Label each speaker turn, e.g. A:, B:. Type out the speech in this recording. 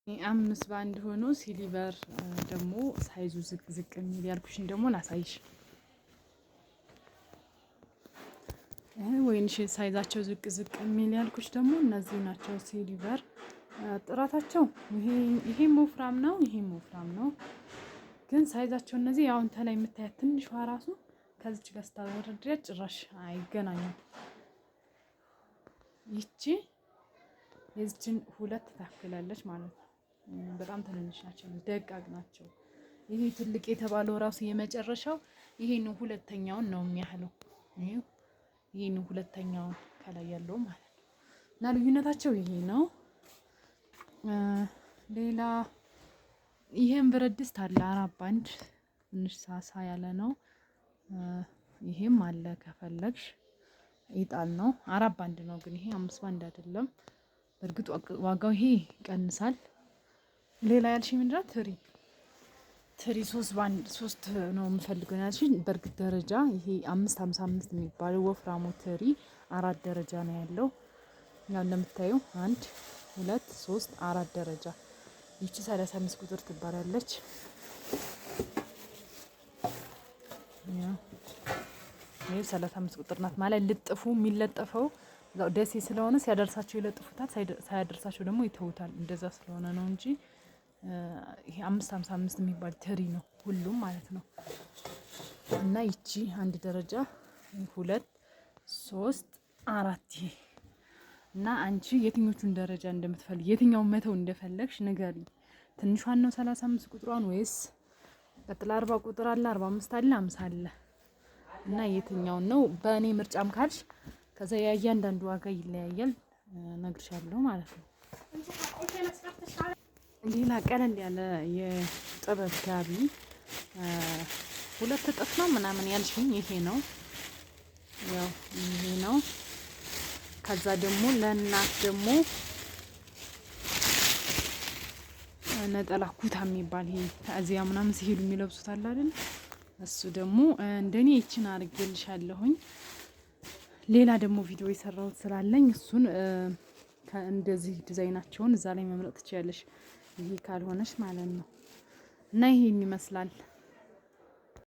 A: 5 በአንድ ሆኖ silver ደግሞ size ኡ ዝቅ ዝቅ የሚል ያልኩሽን ደግሞ ላሳይሽ። ወይንሽ size ኣቸው ዝቅ ዝቅ የሚል ያልኩሽ ደግሞ እነዚህ ናቸው። Silver ጥራታቸው ይሄም ወፍራም ነው፣ ይሄም ወፍራም ነው። ግን size ኣቸው እነዚህ አሁን ተላይ የምታያት ትንሿ ራሱ ከዚች ጋር ስታወረድሪያት ጭራሽ አይገናኙም። ይቺ የዚችን ሁለት ታክላለች ማለት ነው። በጣም ትንንሽ ናቸው፣ ደቃቅ ናቸው። ይሄ ትልቅ የተባለው ራሱ የመጨረሻው ይሄን ሁለተኛውን ነው የሚያህለው። ይሄን ሁለተኛውን ከላይ ያለው ማለት ነው። እና ልዩነታቸው ይሄ ነው። ሌላ ይሄን ብረት ድስት አለ 4 ባንድ፣ ትንሽ ሳሳ ያለ ነው። ይሄም አለ ከፈለግሽ፣ ይጣል ነው። 4 ባንድ ነው ግን ይሄ 5 ባንድ አይደለም። በእርግጥ ዋጋው ይሄ ይቀንሳል። ሌላ ያልሽ ምንድነው? ትሪ 3 ባንድ ሶስት ነው የምፈልገው ያልሽኝ። በእርግጥ ደረጃ ይሄ 5.55 የሚባለው ወፍራሙ ትሪ አራት ደረጃ ነው ያለው። ያው እንደምታየው አንድ፣ ሁለት፣ ሶስት፣ አራት ደረጃ። ይቺ 35 ቁጥር ትባላለች። ይሄ 35 ቁጥር ናት ማለት ልጥፉ የሚለጠፈው ደሴ ስለሆነ ሲያደርሳቸው ይለጥፉታል፣ ሳያደርሳቸው ደግሞ ይተውታል። እንደዛ ስለሆነ ነው እንጂ ይሄ 5.55 የሚባል ትሪ ነው ሁሉም ማለት ነው። እና ይቺ አንድ ደረጃ፣ ሁለት፣ ሶስት፣ አራት። ይሄ እና አንቺ የትኞቹን ደረጃ እንደምትፈልግ፣ የትኛውን መተው እንደፈለግሽ ንገሪኝ። ትንሿን ነው 35 ቁጥሯን ወይስ ቀጥላ 40 ቁጥር አለ፣ 45 አለ፣ 50 አለ እና የትኛውን ነው? በእኔ ምርጫም ካልሽ ከዛ የእያንዳንዱ ዋጋ ይለያያል፣ እነግርሻለሁ ማለት ነው። ሌላ ቀለል ያለ የጥበብ ጋቢ 2 እጥፍ ነው ምናምን ያልሽኝ ይሄ ነው። ያው ይሄ ነው። ከዛ ደግሞ ለእናት ደግሞ ነጠላ ኩታ የሚባል ይሄ ከዚያ ምናምን ሲሄዱ የሚለብሱት አለ አይደል? እሱ ደግሞ እንደኔ ይችን አድርጌልሻለሁኝ። ሌላ ደግሞ ቪዲዮ የሰራሁት ስላለኝ እሱን እንደዚህ ዲዛይናቸውን እዛ ላይ መምረጥ ትችያለሽ። ይሄ ካልሆነሽ ማለት ነው። እና ይሄን ይመስላል።